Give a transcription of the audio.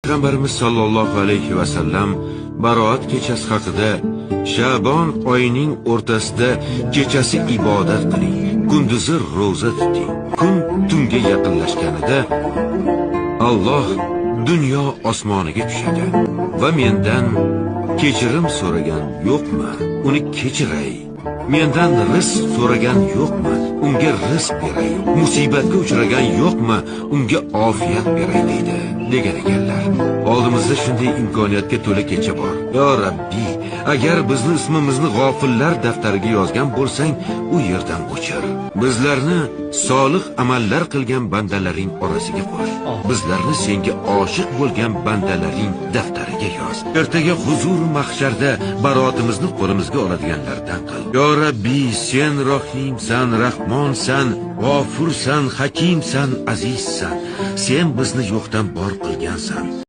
Payg'ambarimiz sollallohu alayhi va sallam Baroat kechasi haqida Shabon oyining o'rtasida kechasi ibodat qiling, kunduzi ro'za tuting. Kun tunga yaqinlashganida Alloh dunyo osmoniga tushadi va mendan kechirim so'ragan yo'qmi, uni kechiray. Mendan rizq so'ragan yo'qmi, unga rizq beray. Musibatga uchragan yo'qmi, unga ofiyat beray deydi, degan ekanlar. Oldimizda shunday imkoniyatga to'la kecha bor. Yo Rabbi, agar bizni ismimizni g'ofillar daftariga yozgan bo'lsang, u yerdan o'chir. Bizlarni solih amallar qilgan bandalaring orasiga qo'sh. Bizlarni senga oshiq bo'lgan bandalaring daftariga yoz. Ertaga huzur mahsharda barotimizni qo'limizga oladiganlardan qil. Yo Rabbi, sen Rohimsan, Rahmonsan, G'ofursan, Hakimsan, Azizsan. Sen bizni yo'qdan bor qilgansan.